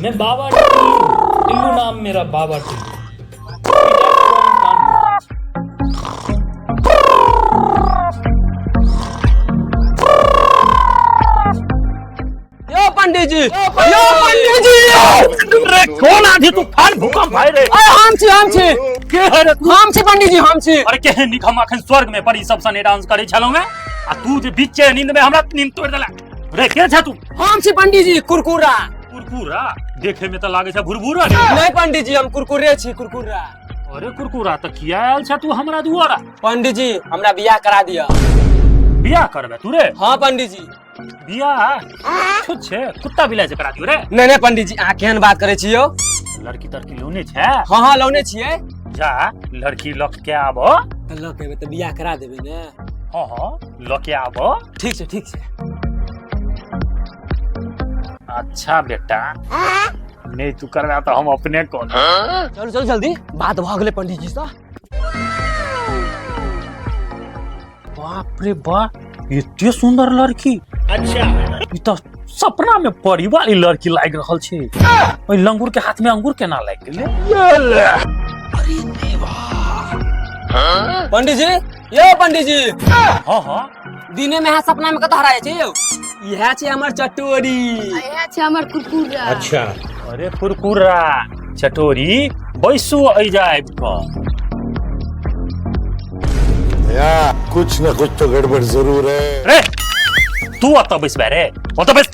मैं बाबा टिल्लू, टिल्लू नाम मेरा बाबा टिल्लू। पिता from Kanpur. यो पंडित जी, यो पंडित जी, यो। रे कोन आंधी तूफान भूकंप आय रे? अरे हम छी, हम छी। के है रे तू? हम छी पंडित जी, हम छी। अरे केहन नीक, हम अखन स्वर्ग में परी सब सने डांस करे छलहुँ हैं आ तू जे बीचे नींद में हमरा नींद तोड़ देला रे। के छे तू? हम छी पंडित जी कुरकुरा। कुरकुरा? देखे में त लागे छै भुरभुरा रे। नहीं पंडित जी, हम कुरकुरे छी, कुरकुरा। अरे कुरकुरा, त किया आयल छे तू हमरा दुआरा? पंडित जी, हमरा बियाह करा दिया। बियाह करबे तू रे? हाँ पंडित जी। बियाह छुत छे, कुत्ता बिलाइ से करा दियो रे। नहीं नहीं पंडित जी, अहाँ केहन बात करे छी यौ? लड़की तड़की लौने छे? हाँ हाँ, लौने छियै। जा लड़की लक के आबो। तऽ लऽ के एबै तऽ बियाह करा देबै ने? हाँ हाँ, लऽ के आबो। ठीक छै, ठीक छै। अच्छा बेटा, नहीं तू करबा तऽ हम अपने कर। चलू चलू जल्दी, बात भऽ गेलै पंडित जी सँ। बाप रे बाप, एते सुंदर लड़की! अच्छा, ई तऽ सपना में परी वाली लड़की लागि रहल छै। ओहि लंगूर के हाथ में अंगूर केना लागि गेलै? पंडित जी, यौ पंडित जी। हाँ हाँ। दिने में अहाँ सपना में कतऽ हरा जाइ छै यौ? इएह छै हमर चटोरी। इएह छै हमर कुरकुरा। अच्छा। अरे कुरकुरा चटोरी, बैसू एहि जा आबि कऽ। भैया, कुछ न कुछ तो गड़बड़ जरूर है। रे तू ओतऽ बैसबे रे? ओतऽ बैस।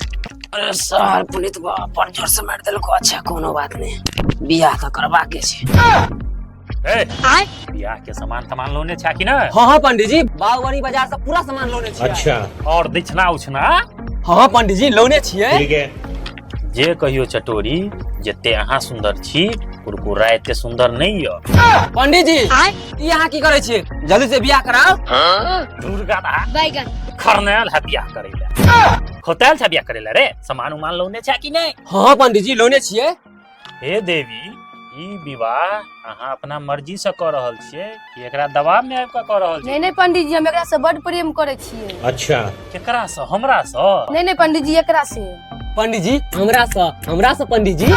अरे सर, पुनीत बा बड़ जोर से मारि देलको। अच्छा, कोनो बात नहीं, बियाह तऽ करबाके छै। ए, बियाह के सामान तमान लोने छा कि ना? हाँ हाँ पंडित जी, बागवानी बाजार से पूरा सामान लोने छियै। अच्छा। और दक्षिणा उछना? हाँ हाँ पंडित जी, लोने छियै। ठीक है। जे कहियो चटोरी, जते अहाँ सुंदर छी, कुरकुरा एते सुंदर नहीं य। पंडित जी, ई अहाँ की करै छियै? जल्दी से बियाह कराउ। दुर्गा दा। बैगन। खरनायल है बियाह करे ला, खोतायल छै बियाह करे ला रे। सामान उमान लोने छा कि नहीं? हाँ हाँ पंडित जी, लोने छियै। हे देवी, ई विवाह अहाँ अपना मर्जी से कऽ रहल छियै कि एकरा दबाव में आबि कऽ कऽ रहल छियै? नहीं नहीं पंडित जी, हम एकरा से बड प्रेम करै छियै। अच्छा। केकरा से, हमरा से? नहीं नहीं पंडित जी, एकरा से। पंडित जी, हमरा से, हमरा से पंडित जी।